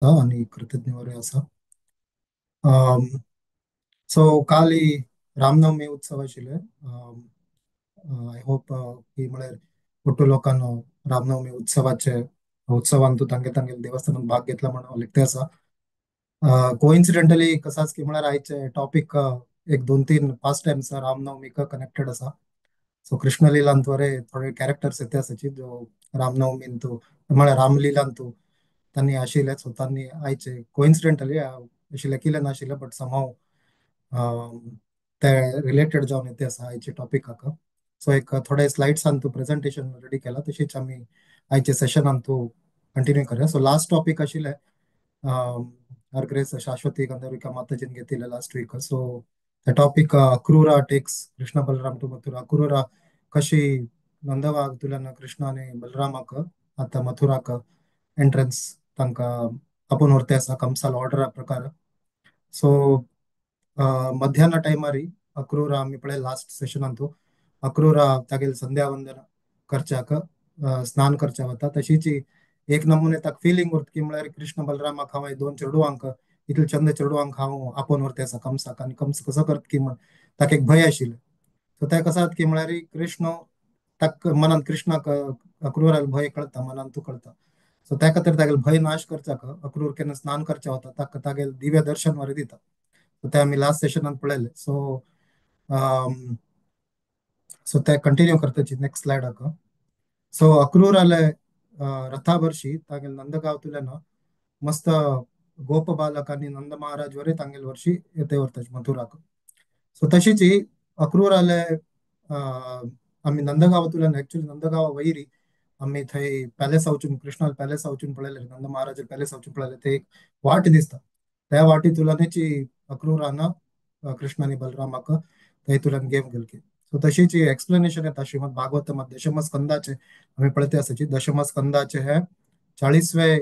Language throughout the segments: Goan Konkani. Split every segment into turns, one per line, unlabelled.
आनी कृतज्ञ वरे आसा. सो काल रामनवमी उत्सव आशिल्ले. I hope की म्हळ्यार ಒಟ್ಟು लोकांनो रामनवमी उत्सवाचे उत्सवांतू तांगे तांगे देवस्थानात भाग घेतला म्हणून लिखते आसा. कोइन्सिडेंटली कसाच की म्हळ्यार आयचे टॉपिक एक दोन तीन पास्ट टाइम्स रामनवमीक कनेक्टेड आसा. सो कृष्णलीलांतवरे थोडे कॅरेक्टर्स येते आसाची जो रामनवमींतू म्हळ्यार रामलीलांतू तांणी आशिल्ले. सो तांणी आयचे कोइन्सिडेंटली अशी लेखिल्लें नाशिल्लें बट समहाव ते रिलेटेड जावन येते आसा आयचे टॉपिकाक. सो एक थोडे स्लायड्स प्रेझेंटेशन रेडी केला, तशीच आमी आयचे सेशनांतू कंटिन्यू करूया. सो लास्ट टॉपिक आशिल्ले हर ग्रेस शाश्वती गंधर्विका माताजीन घेतिल्ले last week. So the topic Akrura takes Krishna Balaram to Mathura. Akrura कशी नंदवाग तुल्यान कृष्ण आनी बलरामाक आतां मथुराक एंट्रन्स तांकां आपोवन व्हरते आसा कंसाल ऑर्डरा प्रकार. सो मध्यान्ह टायमारी अक्रूरा आमी पळय लास्ट सेशनांतू अक्रूरा तागेल संध्या वंदन करच्याक स्नान करच्या वता. तशीच एक नमुने ताका फिलिंग उरता की म्हळ्यार कृष्ण बलरामाक हांव दोन चेडवांक इतले चंद चेडवांक हांव आपोवन व्हरते आसा कंसाक आनी कंस कसो करता की म्हण ताका एक भंय आशिल्लें. सो ते कसो जाता की म्हळ्यार कृष्ण ताका मनान कृष्णाक अक्रूराक भंय कळटा, मनान तूं कळटा. सो त्या खातीर तागेलो भंय नाश करच्याक अक्रूर केन्ना स्नान करच्या वता ताका तागेल दिव्य दर्शन वरी दिता. सो ते आमी लास्ट सेशनान पळयले. सो सो ते कंटिन्यू करताची नेक्स्ट स्लायडाक. सो अक्रूराले रथा वर्षी तागेल नंदगांव तुल्यान मस्त गोप बालक आनी नंद महाराज वरे तांगेल वर्षी येते व्हरताची मथुराक. सो तशीच अक्रूराले आमी नंदगांवांतल्यान एक्चुअली नंदगांवा वैरी आमी थंय पॅलेस वचून कृष्णाल पॅलेस वचून पळयले, नंद महाराज पॅलेस वचून पळयले, ते एक वाट दिसता. त्या वाटीतुल्यानची अक्रूरान कृष्ण आनी बलरामाक थंय तुल्यान गेम गेलकी. सो तशीच एक्सप्लेनेशन येता श्रीमद भागवत दशम स्कंदाचे आमी पळयते आसाची. दशम स्कंदाचे हे 40वे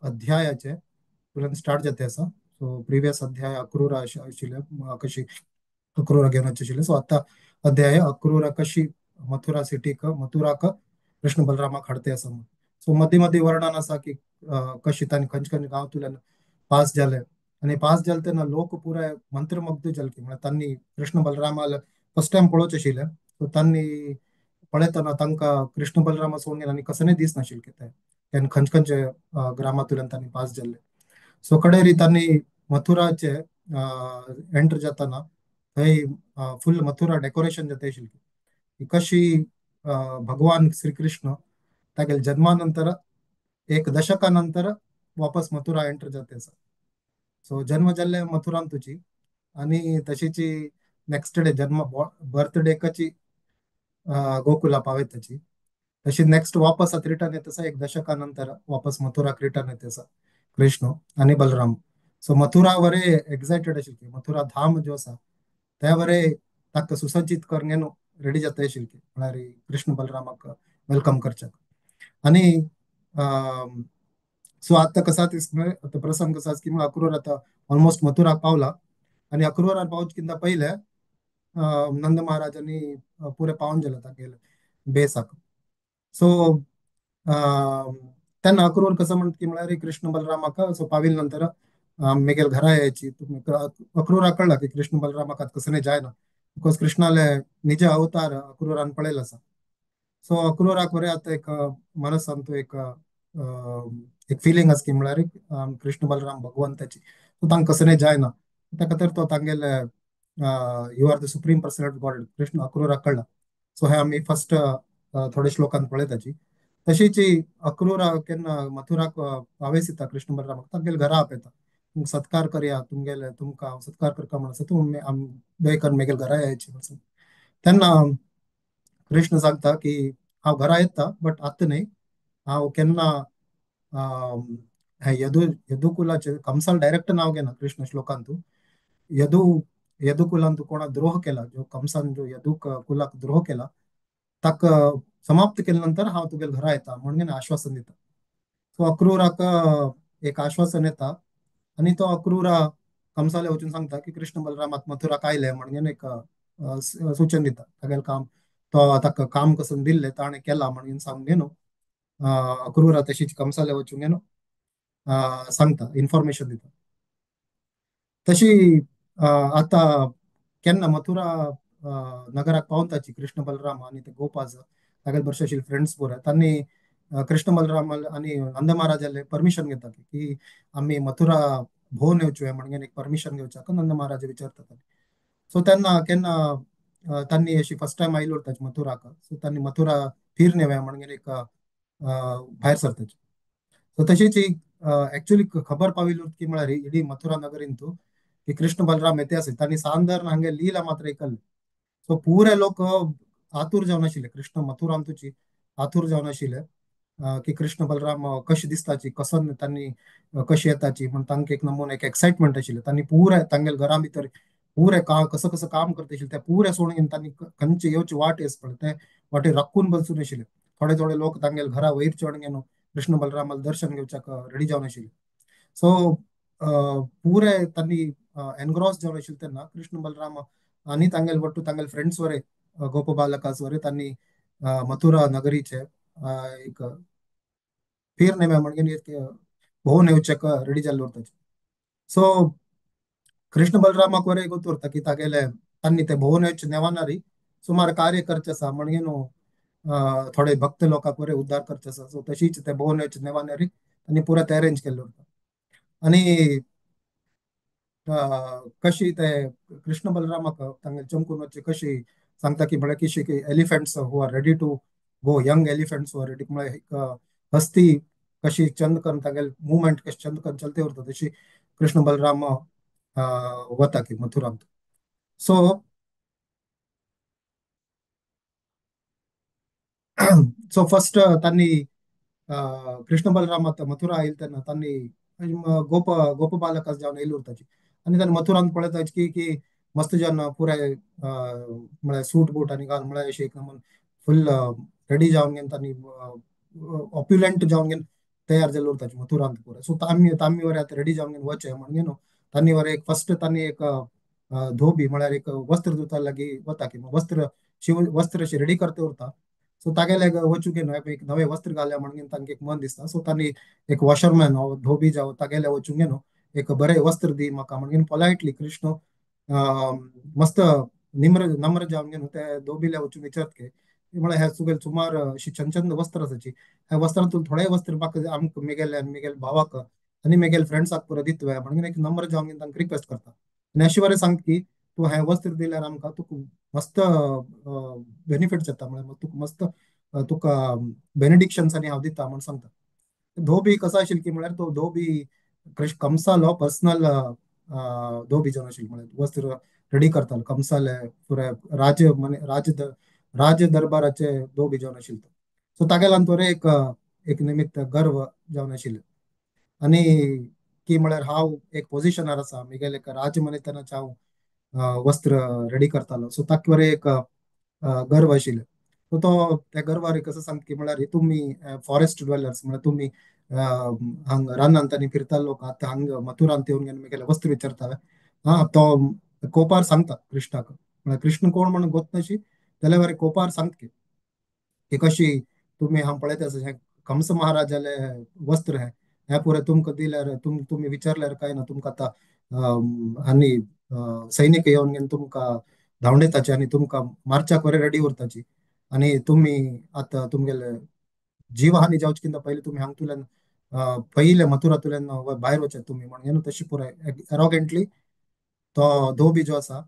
अध्यायाचे तुल्यान स्टार्ट जाते आसा. सो प्रिवियस अध्याय अक्रूरा आशिल्ले, कशी अक्रूरा घेवन आशिल्ले. सो आता अध्याय अक्रूरा कशी मथुरा सिटीक मथुराक कृष्ण बलरामाक हाडते आसा. सो मदीं मदीं वर्णन आसा की कशी तांणी खंयचे खंयचे गांव तुल्यान पास जाले आनी पास जाले तेन्ना लोक पुराय मंत्रमुग्ध जाले की म्हळ्यार तांणी कृष्ण बलरामाक फर्स्ट टायम पळोवचें आशिल्लें. सो तांणी पळयतना तांकां कृष्ण बलरामा सोडून आनी कसलें दीस नाशिल्लें ते तेन्ना खंयचे खंयचे ग्रामांतल्यान तांणी पास जाल्ले. सो कडेरी तांणी मथुराचे एंटर जाताना थंय फुल मथुरा डेकोरेशन जाता आशिल्लें. कशी भगवान श्रीकृष्ण तागेले जन्मानंतर एक दशकानंतर वापस मथुरा एंटर जाते आसा. सो जन्म जाल्ले मथुरान तुजी आनी तशीच नेक्स्ट डे जन्म बर्थडेकाची गोकुला पावयताची. तशी नेक्स्ट वापस आतां रिटर्न येता आसा एक दशकानंतर वापस मथुराक रिटर्न येता आसा कृष्ण आनी बलराम. सो मथुरा वरे एक्सायटेड आशिल्ली, मथुरा धाम जो आसा त्या वरे ताका सुसज्जित करून रेडी जाता आशिल्ली म्हळ्यार कृष्ण बलरामाक welcome करच्याक. आनी सो आतां कसा आतां प्रसंग कसा की अक्रूर आतां ऑलमोस्ट मथुराक पावला आनी अक्रूरान पावचे किंदा पयले नंद महाराजांनी पुरे पावन जाले तागेले बेसाक. सो तेन्ना अक्रूर कसं म्हणटा की म्हळ्यार कृष्ण बलरामाक सो पाविल नंतर मेगेल घरा यायची. अक्रूराक कळला की कृष्ण बलरामाक आतां कसं जायना because कृष्णाले निज अवतार अक्रूरान पळयलो आसा. सो अक्रूराक बरें आतां एक मनसांतू एक एक फिलिंग आसा की म्हळ्यार कृष्ण बलराम भगवंताची. सो तांकां कसं जायना त्या खातीर तो तांगेले you are the supreme personality God Krishna अक्रूराक कळला. सो हे आमी फर्स्ट थोडे श्लोकांत पळयताची. तशीच अक्रूरा केन्ना मथुराक पावेस येता कृष्ण बलरामाक तांगेले घरा आपयता, तुमकां सत्कार करया तुमगेले तुमकां हांव सत्कार करता म्हण आसा तूं दय कर मेगेल घरा यायची म्हणून. तेन्ना कृष्ण सांगता की हांव घरा येता बट आतां न्हय, हांव केन्ना हे यदुकुलाचे कंसाल डायरेक्ट नांव घेना कृष्ण श्लोकांतू. यदुकुलान तू कोणा द्रोह केला, जो कंसान जो यदु कुलाक द्रोह केला ताका समाप्त केले नंतर हांव तुगेले घरा येता म्हणून आश्वासन दिता. सो अक्रूराक एक आश्वासन येता आनी तो अक्रूरा कंसाले वचून सांगता की कृष्ण बलराम आतां मथुराक आयले म्हणून एक सूचन दिता. तागेलें काम तो ताका काम कसं दिल्लें ताणें केलां म्हणून सांगून न्हू अक्रूरा तशीच कंसाले वचून न्हू सांगता, इन्फॉर्मेशन दिता. तशी आतां केन्ना मथुरा नगराक पावताची कृष्ण बलराम आनी ते गोपाज तागेले बरोबर आशिल्ले फ्रेंड्स पुराय तांणी कृष्ण बलराम आनी नंद महाराजाले परमिशन घेता की आमी मथुरा भोंवन येवचें म्हणून एक परमिशन घेवच्याक नंद महाराज विचारतात. सो तेन्ना केन्ना तांणी अशी फर्स्ट टायम आयलो उरताची मथुराक, सो तांणी मथुरा फिरून येवया म्हणून एक भायर सरताची. सो तशीच ही एक्चुअली खबर पाविल्ली की म्हळ्यार इडी मथुरा नगरींतू की कृष्ण बलराम येते असे तांणी सांदर हांगे लीला मात्र ऐकल्ले. सो पुरे लोक आतूर जावन आशिल्ले, कृष्ण मथुरांतूची आतूर जावन आशिल्ले की कृष्ण बलराम कशी दिसताची, कसन तांणी कशी येताची म्हण तांकां एक नमुना एक एक्सायटमेंट आशिल्लें. तांणी पुरे तांगेले घरा भितर पुरे कसं कसं काम करता आशिल्लें ते पुरे सोडून तांणी खंयचे येवची वाट येस पळय ते वाटेर राखून बसून आशिल्ले. थोडे थोडे लोक तांगेले घरा वयर चड घेवन कृष्ण बलरामाले दर्शन घेवच्याक रेडी जावन आशिल्ले. सो पुरे तांणी एनग्रॉस जावन आशिल्ले तेन्ना कृष्ण बलराम आनी तांगेले वट्टू तांगेले फ्रेंड्स वरे गोप बालकास वरे तांणी मथुरा नगरीचे एक फिर नेम्या म्हणून एक भोंवन येवच्याक रेडी जाल्ले उरताचे. सो कृष्ण बलरामाक वरे गोत उरता की तागेले तांणी ते भोंवन येवचे नेवानारी सुमार कार्य करचे आसा म्हणून थोडे भक्त लोकांक वरे उद्धार करचे आसा. सो तशीच ते भोंवन येवचे नेवानारी तांणी पुरा ते अरेंज केल्ले उरता. आनी कशी ते कृष्ण बलरामाक तांगेले चमकून वचचे कशी सांगता की म्हळ्यार कशी की elephants who are ready to go, young elephants who are ready, म्हळ्यार एक हस्ती कशी चंद करून तांगेले मुवमेंट कशी चंद करून चलते उरता तशी कृष्ण बलराम वता की मथुरांत. सो सो फर्स्ट तांणी कृष्ण बलराम आतां मथुरा आयल तेन्ना तांणी गोप गोप बालकास जावन येयले उरताची आनी तांणी मथुरांत पळयताची की की मस्त जावन पुराय म्हळ्यार सूट बूट आनी घाल म्हळ्यार अशें एक फुल रेडी जावन घेवन तांणी ऑप्युलंट जावन घेवन तयार जाल्ले उरताची मथुरांत पुराय. सो तामी तामी वरे आतां रेडी जावन घेवन वचें म्हणून न्हू तांणी वरे एक फर्स्ट तांणी एक धोबी म्हळ्यार एक वस्त्र धुता लागीं वता की वस्त्र शिव वस्त्र अशें रेडी करते उरता. सो तागेले वचूंक न्हू एक नवें वस्त्र घाल्या म्हणून तांकां एक मन दिसता. सो तांणी एक वॉशरमॅन धोबी जावं तागेले वचूंक न्हू एक बरें वस्त्र दी म्हाका म्हणून पोलायटली कृष्ण मस्त निम्र नम्र जावन न्हू ते धोबीले वचून विचारत की म्हळ्यार हे तुगेले सुमार अशी चंद चंद वस्त्र आसाची ह्या वस्त्रांतून थोडे वस्त्र म्हाका आमकां मेगेले आनी मेगेले भावाक आनी मेगेले फ्रेंड्साक पुरो दितवे म्हणून एक नम्र जावन तांकां रिक्वेस्ट करता. आनी अशें बरें सांगता की तूं हें वस्त्र दिल्यार आमकां तुका मस्त बेनिफीट जाता, म्हळ्यार तुका मस्त तुका बेनिडिक्शन्स आनी हांव दिता म्हूण सांगता. धोबी कसो आशिल्लो की म्हळ्यार तो धोबी कृष्ण कंसालो पर्सनल धोबी जावन आशिल्लो, म्हळ्यार वस्त्र रेडी करतालो कंसाले पुराय राज राज राज दरबाराचे धोबी जावन आशिल्लो तो. सो तागेल्यान तो एक एक निमित्त गर्व जावन आशिल्लो आनी की म्हळ्यार हांव एक पोजिशनार आसा मेगेले एक राजमनेतनाचे हांव वस्त्र रेडी करतालो. सो ताका बरें एक गर्व आशिल्लो. सो तो त्या गर्वार कसो सांगता की म्हळ्यार तुमी फॉरेस्ट ड्वेलर्स म्हळ्यार तुमी हांग रानांत आनी फिरता लोक आतां हांग मथुरांत येवन घेवन मेगेले वस्त्र विचारता. हा तो कोपार सांगता कृष्णाक, म्हळ्यार कृष्ण कोण म्हणून गोत नाशी जाल्यार बरें कोपार सांगता की कशी तुमी हांव पळयता आसा हें कंस महाराजाले वस्त्र हें हें पुरें तुमकां दिल्यार तुमी विचारल्यार काय ना तुमकां आतां आनी सैनीक येवन घेवन तुमकां धांवडेताचे आनी तुमकां मारच्याक बरें रेडी उरताची आनी तुमी आतां तुमगेले जीवहानी जावचे किंदा पयलीं तुमी हांगतुल्यान पयले मथुरांतल्यान भायर वचात तुमी म्हणून तशी पुराय एरोगेंटली तो धोबी जो आसा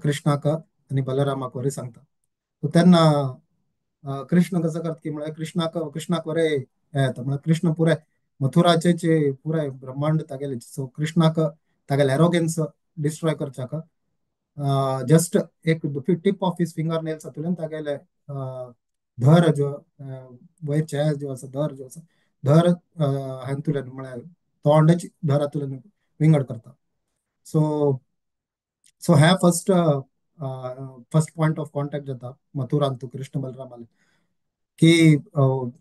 कृष्णाक आनी बलरामाक वरी सांगता. तेन्ना कृष्ण कसो करता की म्हळ्यार कृष्णाक कृष्णाक वरे येता म्हळ्यार कृष्ण पुराय मथुराचे पुराय ब्रह्मांड तागेले. सो कृष्णाक तागेले एरोगेन्स डिस्ट्रॉय करच्याक जस्ट एक tip of his finger nails हातूंतल्यान तागेले धर जो वयर चेहरो जो आसा धर जो आसा धर हातूंतल्यान म्हळ्यार तोंडाची धर हातूंतल्यान विंगड करता. सो सो हें first first point of contact जाता मथुरांत कृष्ण बलरामाले की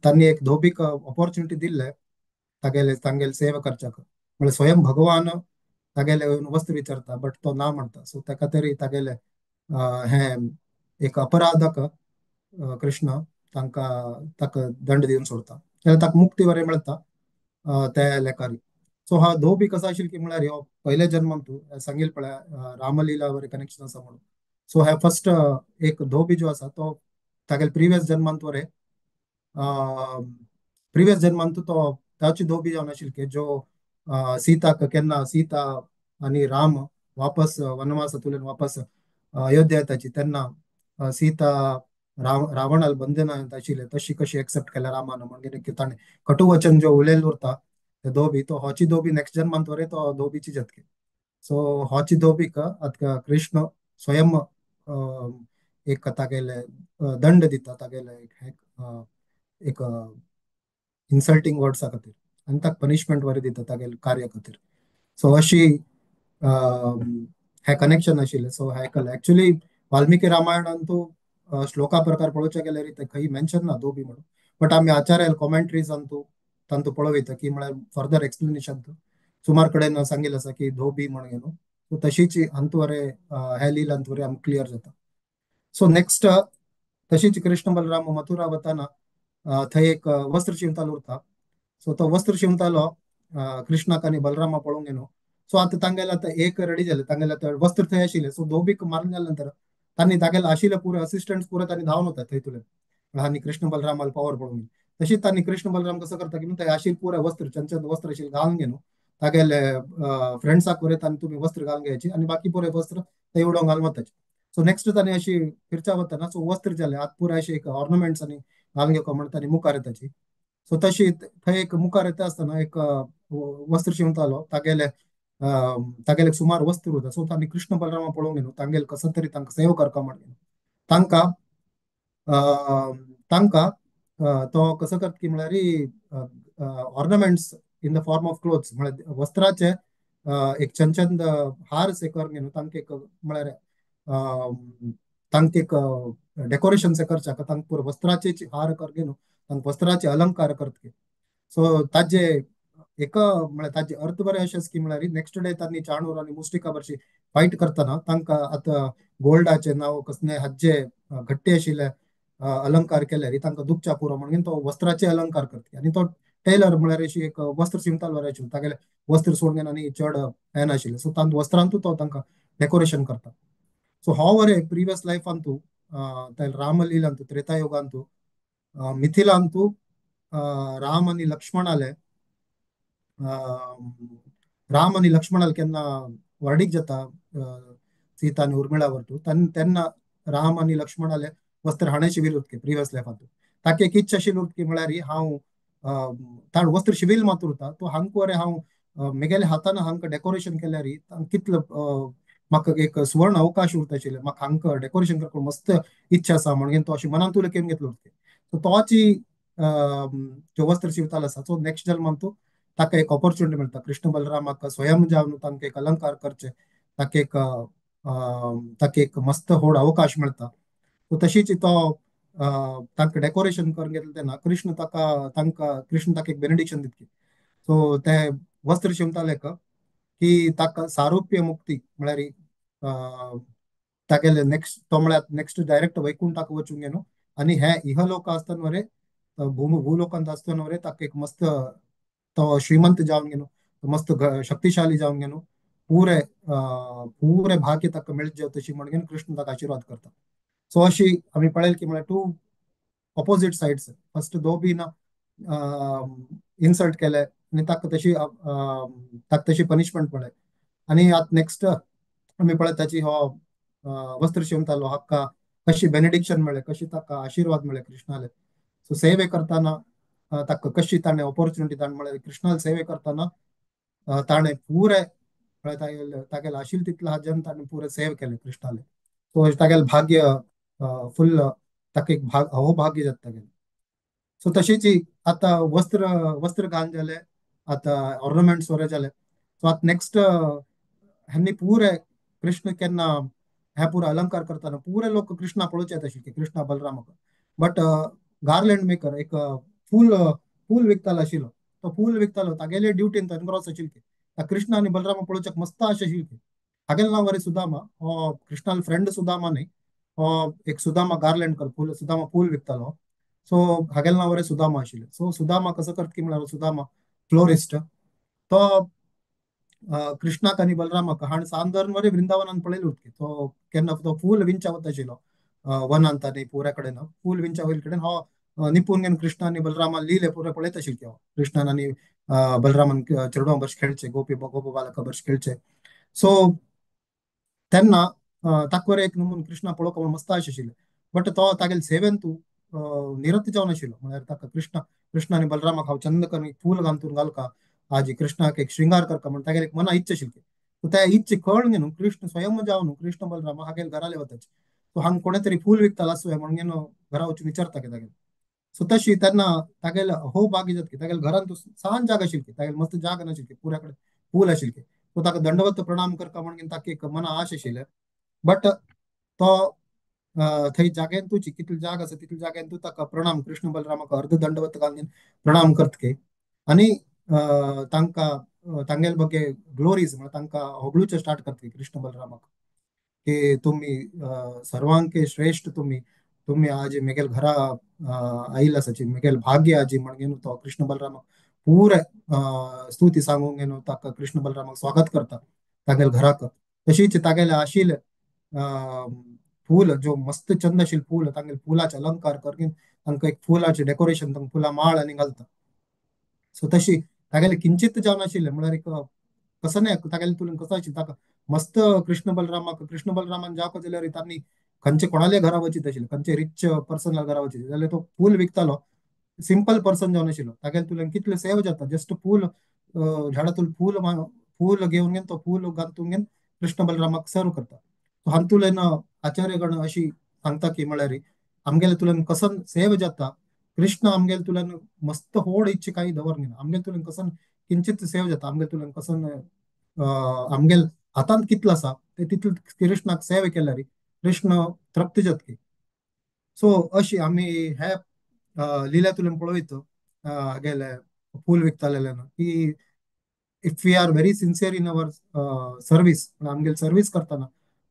तांणी एक धोबीक ऑपॉर्च्युनिटी दिल्ले तागेले तांगेले सेवा करच्याक, म्हळ्यार स्वयं भगवान तागेले वस्त्र विचारता बट तो ना म्हणटा. सो ताका तरी तागेले हें एक अपराधक कृष्ण तांकां ताका दंड दिवन सोडता जाल्यार ताका मुक्ती बरें मेळटा. ते लेकारी. सो हा धोबी कसा आशिल्लो की म्हळ्यार हो पयल्या जन्मान तूं सांगील पळय रामलीला वरी कनेक्शन आसा म्हणून. सो हे फर्स्ट एक धोबी जो आसा तो तागेले प्रिवियस जन्मांत वरे प्रिवियस जन्मांत तो ताची धोबी जावन आशिल्ली की जो सीताक केन्ना सीता आनी राम वापस वनवासांतल्यान वापस अयोध्या येताची तेन्ना सीता रावणाल बंधनांत आशिल्ले तशी कशी एक्सेप्ट केल्या रामान म्हणून की ताणें कटुवचन जो उलयल्लें उरता ते धोबी तो होची धोबी नेक्स्ट जन्मांत वरे तो धोबीची जातकी. सो होची धोबीक आतां कृष्ण स्वयं एक तागेले दंड दिता तागेले एक इन्सल्टींग वर्ड्सा खातीर आनी ताका पनिशमेंट वरी दिता तागेले कार्या खातीर. सो अशी हे कनेक्शन आशिल्लें. सो हे एक्चुअली वाल्मिकी रामायणान तूं श्लोका प्रकार पळोवच्या गेल्यार ते खंय मेन्शन ना धोबी म्हणून, बट आमी आचार्य कॉमेंट्रीजान तूं तांतू पळोवयता की म्हळ्यार फर्दर एक्सप्लेनेशन सुमार कडेन सांगिल्लें आसा की धोबी म्हणून न्हू. सो तशीच हातूंत वरे हे लिलांत वरे आमकां क्लियर जाता. सो नेक्स्ट तशीच कृष्ण बलराम मथुरा वताना थंय एक वस्त्र शिंवतालो उरता. सो तो वस्त्र शिंवतालो कृष्णाक आनी बलरामा पळोवंक न्हू. सो आतां तांगेले आतां एक रेडी जालें, तांगेले आतां वस्त्र थंय आशिल्लें. सो धोबीक मारून जाले नंतर तांणी तागेले आशिल्ले पुरे असिस्टंट पुरे तांणी धांवन वता थंय तुले आनी कृष्ण बलरामाल पावर पळोवंक. तशीच तांणी कृष्ण बलराम कसो करता की थंय आशिल्ले पुरे वस्त्र चंचल वस्त्र आशिल्ले घालून घेवन तागेले फ्रेंड्साक वरे तांणी तुमी वस्त्र घालून घ्यायची आनी बाकी पुरे वस्त्र थंय उडोवंक घालून वताचे. सो नेक्स्ट तांणी अशी फिरच्या वतना सो वस्त्र जाले आतां पुरे अशे एक ऑर्नमेंट्स आनी घालून घेवपा म्हणून तांणी मुखार येताची. सो तशी थंय एक मुखार येता आसतना एक वस्त्र शिंवतालो तागेले तागेले सुमार वस्त्र उरता. सो तांणी कृष्ण बलरामा पळोवंक न्हू तांगेले कसो तरी तांकां सेव करपा म्हणून तांकां तांकां तो कसो करता की म्हळ्यार ornaments in the form of clothes म्हळ्यार वस्त्राचे एक चंचंद हार से करून न्हू तांकां एक म्हळ्यार तांकां एक डेकोरेशन से करच्या तांकां पुरो वस्त्राचे हार कर न्हू तांकां वस्त्राचे अलंकार करता. सो ताजे एक म्हळ्यार ताजे अर्थ बरें अशें की म्हळ्यार नेक्स्ट डे तांणी चाणूर आनी मुस्टिका बरशी फायट करतना तांकां आतां गोल्डाचे नांव कसले हाजे घट्टे आशिल्ले अलंकार केल्यार तांकां दुखच्या पुरो म्हणून तो वस्त्राचे अलंकार करता. आनी तो टेलर म्हळ्यार अशी एक वस्त्र शिंवतालो बरें आशिल्लें तागेले वस्त्र सोडून आनी चड हें नाशिल्लें. सो तांकां वस्त्रांतू तो तांकां डेकोरेशन करता. सो हो वरे प्रिवियस लायफांतू रामलीलांतू त्रेतायुगांतू मिथिलांतू राम आनी लक्ष्मणाले राम आनी लक्ष्मणाले केन्ना व्हरडीक जाता सीता आनी उर्मिळा वरतू तेन्ना राम आनी लक्ष्मणाले वस्त्र हाणें शिवील उरतकी प्रिवियस लायफांतू. ताका एक इच्छा आशिल्ली उरतकी म्हळ्यार हांव ताण वस्त्र शिवील मात उरता तो हांकां वरे हांव मेगेल्या हातान हांकां डेकोरेशन केल्यार कितलो म्हाका एक सुवर्ण अवकाश उरता आशिल्ले म्हाका हांकां डेकोरेशन करपाक मस्त इच्छा आसा म्हणून तो अशें मनांत उलय घेतलो उरता. सो तोची जो वस्त्र शिवतालो आसा सो नेक्स्ट जल्मांतू ताका एक ऑपॉर्च्युनिटी मेळटा कृष्ण बलरामाक स्वयं जावन तांकां एक अलंकार करचे ताका एक मस्त व्हड अवकाश मेळटा. सो तशीच तो तांकां डेकोरेशन करून घेतलें तेन्ना कृष्ण ताका तांकां कृष्ण ताका एक बेनेडिक्शन दितकी. सो ते वस्त्र शिंवताले की ताका सारुप्य मुक्ती म्हळ्यार तागेले नेक्स्ट तो म्हळ्यार नेक्स्ट डायरेक्ट वैकुंठाक वचूंक न्हू आनी हे इहलोक आसतना वरे भूलोकांत आसतना वरे ताका एक मस्त तो श्रीमंत जावन घेवन मस्त शक्तिशाली जावन घेवन पुरे पुरे भाग्य ताका मेळत जाव तशी म्हणून कृष्ण ताका आशिर्वाद करता. सो अशी आमी पळयल की म्हळ्यार टू ऑपोजीट सायड्स फर्स्ट दोबीन इन्सल्ट केले आनी ताका तशी पनिशमेंट पळय आनी आतां नेक्स्ट आमी पळय ताची हो वस्त्र शिंवतालो हाका कशी बेनेडिक्शन मेळ्ळें कशी ताका आशिर्वाद मेळ्ळे कृष्णाले. सो सेवे करतना ताका कशी ताणें ऑपॉर्च्युनिटी ताणें म्हळ्यार कृष्णाले सेवे करतना ताणें पुरे तागेले आशिल्ले तितले हाज्यान ताणें पुरे सेव केले कृष्णाले. सो तागेलें भाग्य फुल ताका एक भाग हो भाग्य जाता तागेलें. सो तशीच आतां वस्त्र वस्त्र घालून जाले आतां ऑर्नमेंट्स वरे जाले. सो आतां नेक्स्ट ह्यांनी पुरे कृष्ण केन्ना हे पुरो अलंकार करतना पुरे लोक कृष्णा पळोवचे येता आशिल्ले कृष्णा बलरामाक बट गार्लँड मेकर एक फूल फूल विकतालो आशिल्लो तो फूल विकतालो तागेले ड्युटीन तो एनग्रॉस आशिल्ली कृष्ण आनी बलरामा पळोवच्याक मस्त आशा आशिल्ली. हागेलें नांव वरे सुदामा हो कृष्णालो फ्रेंड सुदामा न्ही हो एक सुदामा गार्लँड कर फूल सुदामा फूल विकतालो. सो हागेलें नांव वरे सुदामा आशिल्लें. सो सुदामा कसो करता की म्हळ्यार सुदामा फ्लोरिस्ट तो कृष्णाक आनी बलरामाक हाण सांदर्न वरी वृंदावनान पळयलो की तो केन्ना तो फूल विंचा वता आशिल्लो वनांत आनी पुऱ्या कडेन फूल विंचा वयल कडेन हो निपून घेवन कृष्ण आनी बलरामान लिले पुरे पळयत आशिल्ले हो कृष्णान आनी बलरामान चेडवां बश खेळचे, गोपी गोप बालका बश खेळचे. सो तेन्ना ताकवर एक नमून कृष्णा पळोवंक म्हूण मस्त आश आशिल्ले, बट तो तागेले सेवेन तूं निरत जावन आशिल्लो. म्हळ्यार ताका कृष्ण कृष्ण आनी बलरामाक हांव चंद करून फूल घालतून घालका आजी कृष्णाक एक शृंगार करका म्हण तागेले एक मना इच्छा आशिल्ली. सो त्या इच्छे कळून न्हू कृष्ण स्वयं जावन कृष्ण बलराम हागेले घराले वताचे. सो हांग कोणे तरी फूल विकतालो आसूया म्हणून घरा वचून विचारता की तागेले. सो तशी तेन्ना तागेले हो बागी जाता तागेले घरान सान जागा आशिल्ली, तागेले मस्त जागा नाशिल्ली, पुऱ्या कडेन फूल आशिल्ली. सो ताका दंडवत प्रणाम करका म्हणून ताका एक मना आश आशिल्ले, बट तो थंय जाग्यान तुची कितली जाग आसा तितली जाग्यान तूं ताका प्रणाम कृष्ण बलरामाक अर्ध दंडवत घालून प्रणाम करतके आनी तांकां तांगेले बगे ग्लोरीज म्हळ्यार तांकां होगळूचे स्टार्ट करतले कृष्ण बलरामाक की तुमी सर्वांके श्रेष्ठ, तुमी तुमी आज मेगेल घरा आयल आसाची मेगेल भाग्य आजी म्हणून तो कृष्ण बलरामाक पुरे स्तुती सांगून घेवन ताका कृष्ण बलरामाक स्वागत करता तागेले घराक. तशीच तागेले आशिल्ले फूल जो मस्त चंद आशिल्ले फूल तांगेले फुलाचे अलंकार करून तांकां एक फुलाचे डेकोरेशन तांकां फुलां माळ आनी घालता. सो तशी तागेले किंचित जावन आशिल्ले म्हळ्यार एक कसो न्ही तागेले तुलन कसो आशिल्लें ताका मस्त कृष्ण बलरामाक कृष्ण बलरामान जावका जाल्यार तांणी खंयचे कोणाले घरा वचीत आशिल्ले, खंयचे रिच पर्सनला घरा वचीत जाल्यार तो फूल विकतालो, सिंपल पर्सन जावन आशिल्लो. तागेले तुलन कितले सेव जाता जस्ट फूल झाडातून फूल फूल घेवन घेवन तो फूल घालतून घेवन कृष्ण बलरामाक सर्व करता. हातूंतल्यान आचार्यगण अशी सांगता की म्हळ्यार आमगेले तुलन कसन सेव जाता, कृष्ण आमगेले तुलन मस्त होड इच्छा काही दवर आमगेले तुलन कसन किंचित सेव जाता, आमगेले तुलन कसन आमगेल हातांत कितलो आसा ते तितले कृष्णाक सेव केल्यार कृष्ण तृप्त जातकी. सो अशी आमी हे लिल्यातून पळयत हागेले फूल विकताले की if we are very sincere in our service, आमगेले सर्वीस करतना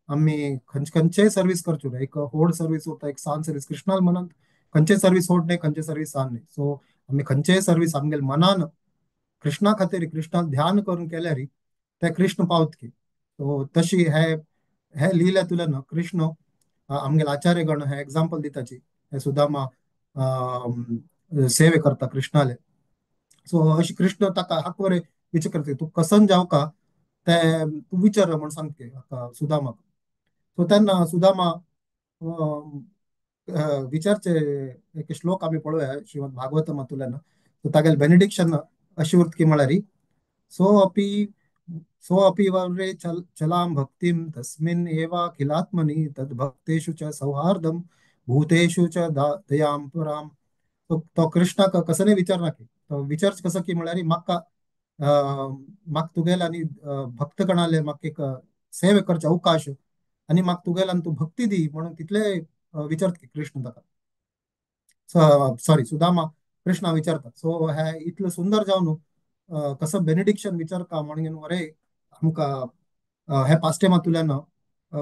आमी खंयचे खंयचेय सर्वीस करचो न्हय, एक होड सर्वीस उरता एक सान सर्वीस, कृष्णाल मनान खंयचे सर्वीस होड न्हय खंयचे सर्वीस सान न्हय. सो आमी खंयचेय सर्वीस आमगेले मनान कृष्णा खातीर कृष्णाक ध्यान करून केल्यार ते कृष्ण पावत की. सो तशी हे हे लिल्यातूल्यान कृष्ण आमगेले आचार्यगण हे एग्जाम्पल दिताची हे सुदामा सेवे करता कृष्णाले. सो अशी कृष्ण ताका हाकवरे विचार करता तूं कसन जावका ते तूं विचार म्हण सांगता हाका सुदामाक. सो तेन्ना सुदामा विचारचे एक श्लोक आमी पळोवया श्रीमद भागवत मातुल्यान. सो तागेले बेनिडिक्शन अशी उरता की म्हळ्यार सो अपी सो अपि वर्ये चलां भक्तिं तस्मिन् एवाखिलात्मनि तद्भक्तेषु च सौहार्दं भूतेषु च दयां परां. तो कृष्णाक कसने विचार ना की तो विचार कसो की म्हळ्यार म्हाका म्हाका तुगेले आनी भक्तगणाले म्हाका एक सेवे करचे अवकाश आनी म्हाका तुगेले आनी तूं भक्ती दी म्हणून तितले विचारता की कृष्ण ताका सॉरी सुदामा कृष्णा विचारता. सो हे इतलें सुंदर जावन कसो बेनिडिक्शन विचार का म्हणून वरे आमकां हे पास्टेमातुल्यान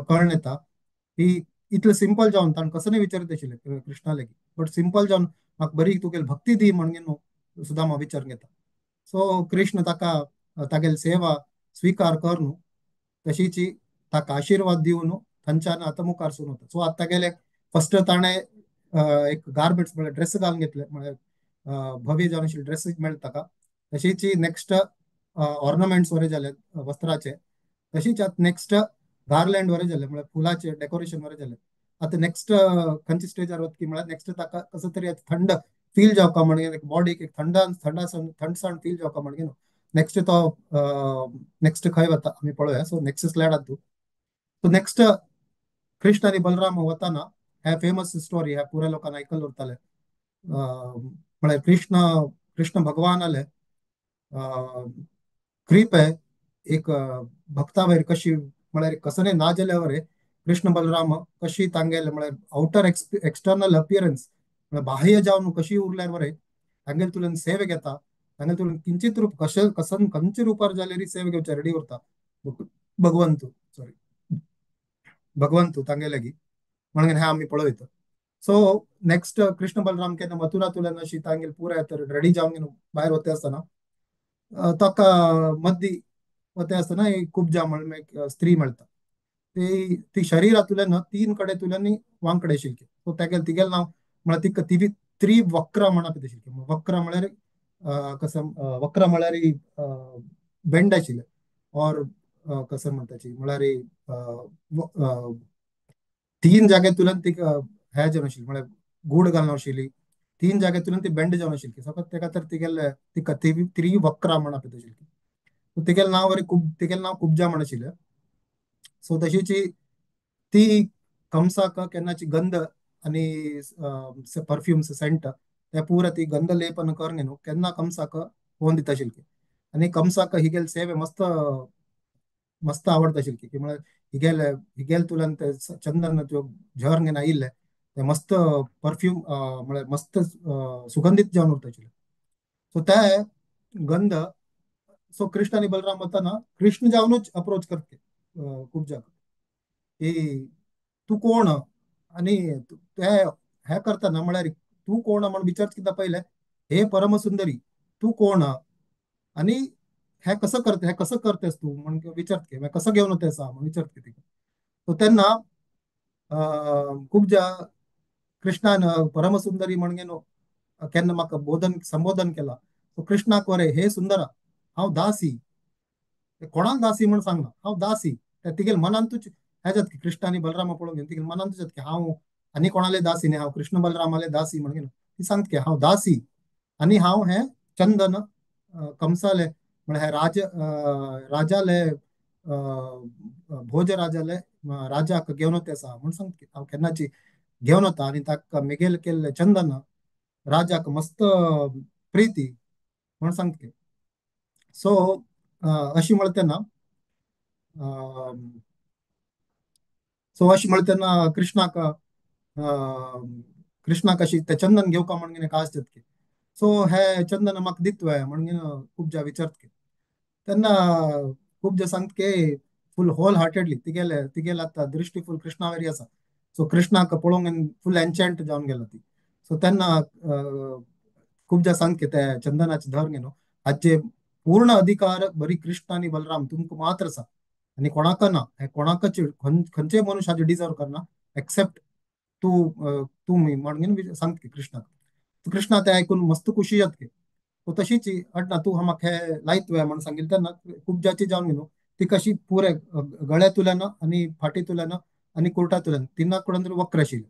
कळण येता की इतलें सिंपल जावन ताणें कसो न्ही विचारत आशिल्लें कृष्णा लागीं, बट सिंपल जावन म्हाका बरी तुगेली भक्ती दी म्हणून सुदामा विचार घेता. सो कृष्ण ताका तागेली सेवा स्विकार करून तशीच ताका आशिर्वाद दिवन थंयच्यान आतां मुखार सून वता. सो आतां तागेले फस्ट ताणें एक गार्मेंट्स म्हळ्यार ड्रेस घालून घेतले, म्हळ्यार भव्य जावन आशिल्ले ड्रेस मेळटा ताका. तशीच नेक्स्ट ऑर्नामेंट्स वरे जाले वस्त्राचे, तशीच आतां नेक्स्ट गार्लँड वरे जाले म्हळ्यार फुलाचे डेकोरेशन वरे जाले. आतां नेक्स्ट खंयच्या स्टेजार वता की म्हळ्यार नेक्स्ट ताका कसो तरी आतां थंड फील जावका म्हणून एक बॉडीक एक थंड थंडसाण थंडसाण फील जावका म्हणून नेक्स्ट तो नेक्स्ट खंय वता आमी पळोवया. सो नेक्स्ट स्लायड आतां सो नेक्स्ट कृष्ण आनी बलराम वताना हे फेमस स्टोरी ह्या पुऱ्या लोकांना आयकल्ले उरताले. म्हळ्यार कृष्ण कृष्ण भगवानाले कृपे एक भक्ता वयर कशी म्हळ्यार कसने ना जाल्यार कृष्ण बलराम कशी तांगेले म्हळ्यार आउटर एक्सटर्नल अपियरन्स म्हळ्यार बाह्य जावन कशी उरल्यार बरें तांगेले तुलन सेवे घेता, तांगेले तुलन किंचित रूप कशे कसन खंयचे रुपार जाल्यार सेवे घेवचे रेडी उरता भगवंतू सॉरी भगवंतू तांगेले लागीं म्हणून हें आमी पळयता. सो नेक्स्ट कृष्ण बलराम केन्ना मथुरा तुल्यान अशी तांगेले पुराय तर रेडी जावन भायर वता आसतना ताका मद्दी वता आसतना एक कुब्जा म्हणून एक स्त्री मेळटा. ती ती शरीरांतल्यान तीन कडे तुल्यांनी वांकडे आशिल्ली. सो तेगेल तिगेल नांव म्हळ्यार तिका ती त्रिवक्र म्हणप आशिल्ली. वक्र म्हळ्यार कसं वक्र म्हळ्यार बेंड आशिल्ले और कसं म्हणटाची म्हळ्यार तीन जाग्यांतल्यान तिका हे जावन आशिल्ली, म्हळ्यार गूड घालून आशिल्ली. तीन जाग्यांतल्यान ती बेंड जावन आशिल्ली. फकत तेका तर तिगेले तिका त्रिवक्र म्हणप आशिल्ली. तिगेल नांव तिगेल नांव कुब्जा म्हण आशिल्लें. सो तशीची ती कंसाक केन्नाची गंध आनी परफ्युम्स सेंट ते पुरा ती गंध लेपन करून न्हू केन्ना कंसाक होवन दिता आशिल्ली. आनी कंसाक हिगेल सेवे मस्त मस्त आवडटा आशिल्ली की म्हळ्यार हिगेल हिगेल तुल्यान ते चंदन त्यो झर घेवन आयिल्ले ते मस्त परफ्यूम म्हळ्यार मस्त सुगंधीत जावन उरता आशिल्ले. सो ते गंध सो कृष्ण आनी बलराम वतना कृष्ण जावनूच अप्रोच करते कुब्जाक की तूं कोण आनी ते हे करतना म्हळ्यार तूं कोण म्हण विचार कित्या पयले, हे परमसुंदरी तूं कोण आनी हे कसं करते, हे कसं करतेस तूं म्हण विचारत की कसं घेवन वता आसा म्हण विचारत तिका. सो तेन्ना कुब्जा कृष्णान परमसुंदरी म्हण घेवन केन्ना म्हाका बोधन संबोधन केला. सो कृष्णाक वरे हे सुंदरा हांव दासी, कोणाक दासी म्हण सांगना, हांव दासी. तिगेल मनांतूच हें जाता की कृष्ण आनी बलरामा पळोवन घेवन तिगेल मनांतूच जाता की हांव आनी कोणाले दासी न्ही, हांव कृष्ण बलरामाले दासी म्हण घेवन ती सांगता की हांव दासी आनी हांव हें चंदन कंसाले म्हळ्यार राज राजाले भोज राजाले राजाक घेवन वता आसा म्हण सांगता की हांव केन्नाची घेवन वता आनी ताका मेगेल केल्ले चंदन राजाक मस्त प्रिती म्हण सांगता की. सो अशी म्हणटा तेन्ना सो अशी म्हणटा तेन्ना कृष्णाक कृष्णाक अशी ते चंदन घेवका म्हण कितें कास जाता की. सो हे चंदन म्हाका दितवे म्हण कुब्जा विचारता की. तेन्ना कुब्जा सांगता की फूल होल हार्टेडली तिगेले तिगेले आतां दृश्टी फूल कृष्णा वरी आसा. सो कृष्णाक पळोवंक फूल एन्चेंट जावन गेला ती. सो तेन्ना कुब्जा सांगता की ते चंदनाचे धर न्हू हाचे पूर्ण अधिकार बरी कृष्ण आनी बलराम तुमकां मात्र आसा आनी कोणाक ना, हे कोणाकच खंयचे मनुष्य हाजे डिजर्व करना एक्सेप्ट तूं तुमी म्हण सांगता की कृष्णाक. कृष्णा ते आयकून मस्त खुशी जाता की. सो तशीच अडना तूं म्हाका हे लायतवे म्हण सांगिल्लें तेन्ना कुब्जाची जावन न्हू ती कशी पुरे गळ्यांतल्यान आनी फाटींतल्यान आनी कुर्टांतल्यान तिना कडेन वक्र आशिल्ली.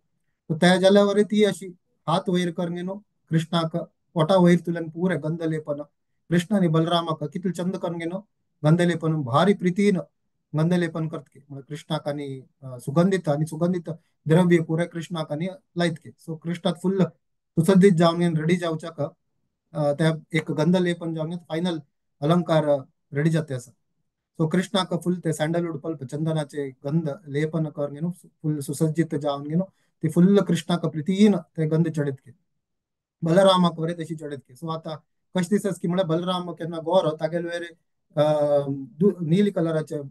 सो त्या जाल्यार ती अशी हात वयर करून न्हू कृष्णाक पोटा वयर तुल्यान पुरे गंधलेपन कृष्ण आनी बलरामाक कितले चंद करून घेवन गंधलेपन भारी प्रितीन गंधलेपन करता की कृष्णाक आनी सुगंधीत आनी सुगंधीत द्रव्य पुरे कृष्णाक आनी लायत की. सो कृष्णाक फुल्ल सुसज्जित जावन रेडी जावच्याक त्या एक गंधलेपन जावन फायनल अलंकार रेडी जाते आसा. सो कृष्णाक फुल ते सँडलवूड पल्प चंदनाचे गंध लेपन करून घेवन फुल सुसज्जित जावन घेवन ती फुल्ल कृष्णाक प्रितीन ते गंध चडयत की. बलरामाक वरे तशी चडयत की. सो आतां कशें दिसता की म्हळ्यार बलराम केन्ना गोरो तागेले वयर नील कलराचे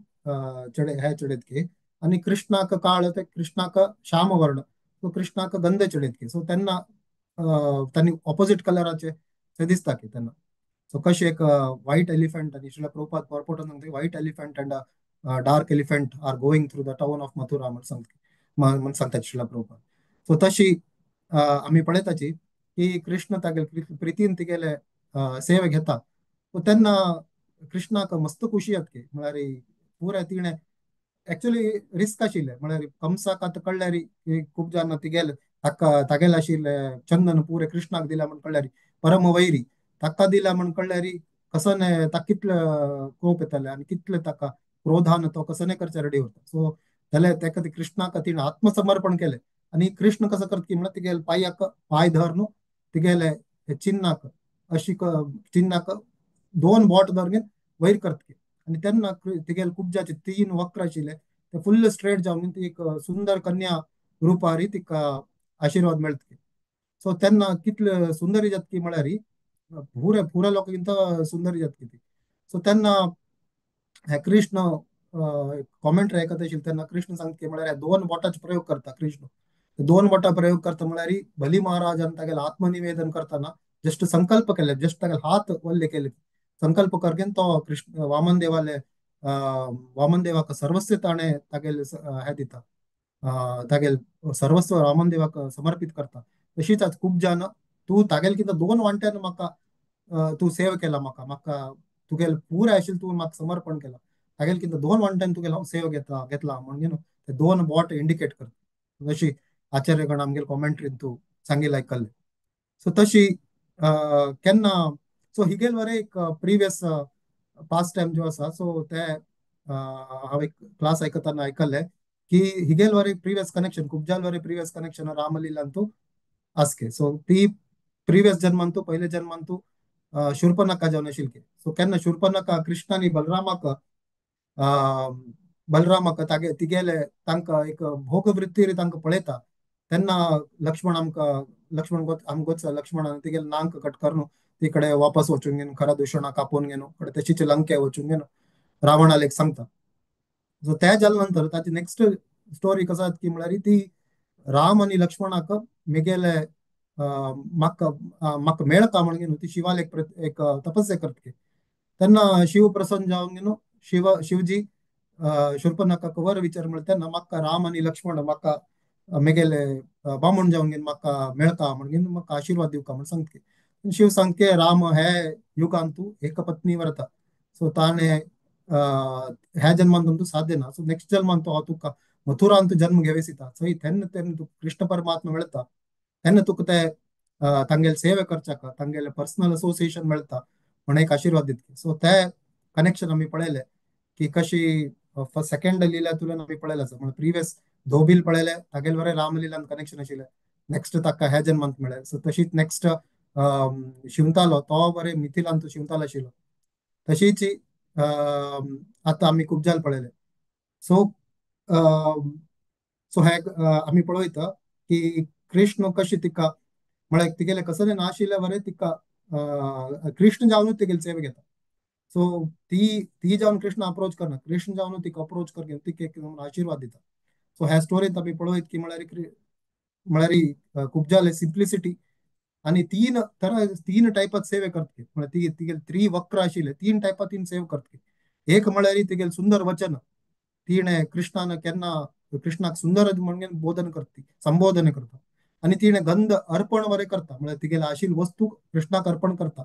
चडे हे चडयत की आनी कृष्णाक काळ ते कृष्णाक श्याम वर्ण सो कृष्णाक गंध चडयत की. सो तेन्ना तांणी ऑपोजीट कलराचे ते दिसता की तेन्ना. सो कशें एक व्हायट एलिफंट आनी श्रील प्रभुपाद पर्पोर्टान सांगता white elephant and dark elephant are going through the town of Mathura म्हण सांगता म्हण सांगता श्रील प्रभुपाद. सो तशी आमी पळयताची की कृष्ण तागेले प्रितीन तिगेले सेवे घेता. सो तेन्ना कृष्णाक मस्त खुशी जाता की म्हळ्यार पुराय तिणें एक्चुअली रिस्क आशिल्लें म्हळ्यार कंसाक आतां कळ्ळ्यार की खूब जाण तिगेले ताका तागेले आशिल्ले चंदन पुरे कृष्णाक दिला म्हण कळ्ळ्यार परम वैरी ताका दिला म्हण कळ्ळ्यार कसो न्हय ताका कितले कोप येताले आनी कितले ताका क्रोधान तो कसो न्हय करचे रेडी उरता. सो जाल्यार ताका कृष्णाक तिणें आत्मसमर्पण केलें आनी कृष्ण कसो करता की म्हळ्यार तिगेले पांयाक पांय धर न्हू तिगेले चिन्नाक अशी चिन्नाक दोन बोट धरून वयर करता की आनी तेन्ना तिगेले कुब्जाचे तीन वक्र आशिल्ले ते फुल्ल स्ट्रेट जावन ती एक सुंदर कन्या रुपारी तिका आशिर्वाद मेळटा की. सो तेन्ना कितले सुंदरी जाता की म्हळ्यार पुरे पुरे लोकांक सुंदरी जाता की ती. सो तेन्ना हे कृष्ण कॉमेंट्री आयकत आशिल्ले तेन्ना कृष्ण सांगता की म्हळ्यार दोन बोटाचो प्रयोग करता कृष्ण. दोन बोटां प्रयोग करता म्हळ्यार बली महाराजान तागेले आत्मनिवेदन करतना जस्ट संकल्प केले, जस्ट तागेले हात वल्ले केले, संकल्प करगेन तो कृष्ण वामन देवाले वामन देवाक सर्वस्व ताणें तागेले हें दिता, तागेल सर्वस्व वामन देवाक समर्पित करता. तशीच आज कुब्जान तूं तागेल कितें दोन वांट्यान म्हाका तूं सेव केला, म्हाका म्हाका तुगेल पुराय आशिल्लें तूं म्हाका समर्पण केला, तागेल कितें दोन वांट्यान तुगेल हांव सेव घेतला म्हणून न्हू ते दोन बोट इंडिकेट करता. जशी आचार्यगण आमगेले कॉमेंट्रीन तूं सांगिल्लें आयकल्लें. सो तशी केन्ना सो हिगेल वरे एक प्रिवियस पास्ट टायम जो आसा सो ते हांव एक क्लास आयकतना आयकल्लें की हिगेल वरे प्रिवियस कनेक्शन कुब्जाल वरे प्रिवियस कनेक्शन रामलीलांतू आसके. सो ती प्रिवियस जन्मांतू पयले जन्मांतू शूर्पणखा जावन आशिल्ली. सो केन्ना शूर्पणखा कृष्ण आनी बलरामाक बलरामाक तागे तिगेले तांकां एक भोगवृत्तीर तांकां पळयता तेन्ना लक्ष्मण आमकां लक्ष्मण आमगोच लक्ष्मणान तिगेले नांक कट करून तिकडे वापस वचून घेवन खरा दुशणा कापून घेवन कडे तशीच लंके वचून घेवन रावणाक एक सांगता. सो त्या जाल्या नंतर ताची नेक्स्ट स्टोरी कसा की म्हळ्यार ती राम आनी लक्ष्मणाक मेगेले म्हाका म्हाका मेळका म्हणून ती शिवाल एक एक तपस्या करता. तेन्ना शिव प्रसन्न जावन न्हू शिव शिवजी शूर्पणखाक वर विचार म्हळ्यार तेन्ना म्हाका राम आनी लक्ष्मण म्हाका मेगेले बामण जावन घेवन म्हाका मेळका म्हणून म्हाका आशिर्वाद दिवका म्हण सांगता. शिव सांगते राम हे युगांतू एक पत्नी व्रता सो ताणें ह्या जन्मान तूं साध्य ना, सो नेक्स्ट जन्मान हांव तुका मथुरांत जन्म घेवेसिता सो तेन्ना तेन्ना तुका कृष्ण परमात्मा मेळता तेन्ना तुका ते तांगेले सेवे करच्याक तांगेले पर्सनल असोसिएशन मेळता म्हण एक आशिर्वाद दितले. सो ते कनेक्शन आमी पळयले की कशी सेकंड लिला तुल्यान आमी पळयलें आसा, म्हणून प्रिवियस धोबील पळयले तागेले बरें रामलीलान कनेक्शन आशिल्लें, नेक्स्ट ताका ह्या जन्मांत मेळ्ळें. सो तशीच नेक्स्ट शिवतालो तो बरें मिथिलांत शिवतालो आशिल्लो, तशीच आतां आमी कुब्जाल पळयले. सो सो हे आमी पळयता की कृष्ण कशी तिका म्हळ्यार तिगेले कसले ना आशिल्ल्या बरें तिका कृष्ण जावनूच तिगेले सेवे घेता. सो ती ती जावन कृष्ण अप्रोच करना, कृष्ण जावन तिका अप्रोच कर तिका एक आशिर्वाद दिता. सो ह्या स्टोरींत आमी पळयत की म्हळ्यार म्हळ्यार कुब्जाले सिम्प्लिसिटी आनी तीन तरा तीन टायपात सेवे करता. म्हळ्यार ती तिगेले त्रिवक्र आशिल्ले तीन टायपात तीन सेव करता. एक म्हळ्यार तिगेले सुंदर वचन, तिणें कृष्णान केन्ना कृष्णाक सुंदर म्हणून बोधन करता संबोधन करता आनी तिणें गंध अर्पण बरें करता, म्हळ्यार तिगेले आशिल्ली वस्तू कृष्णाक अर्पण करता.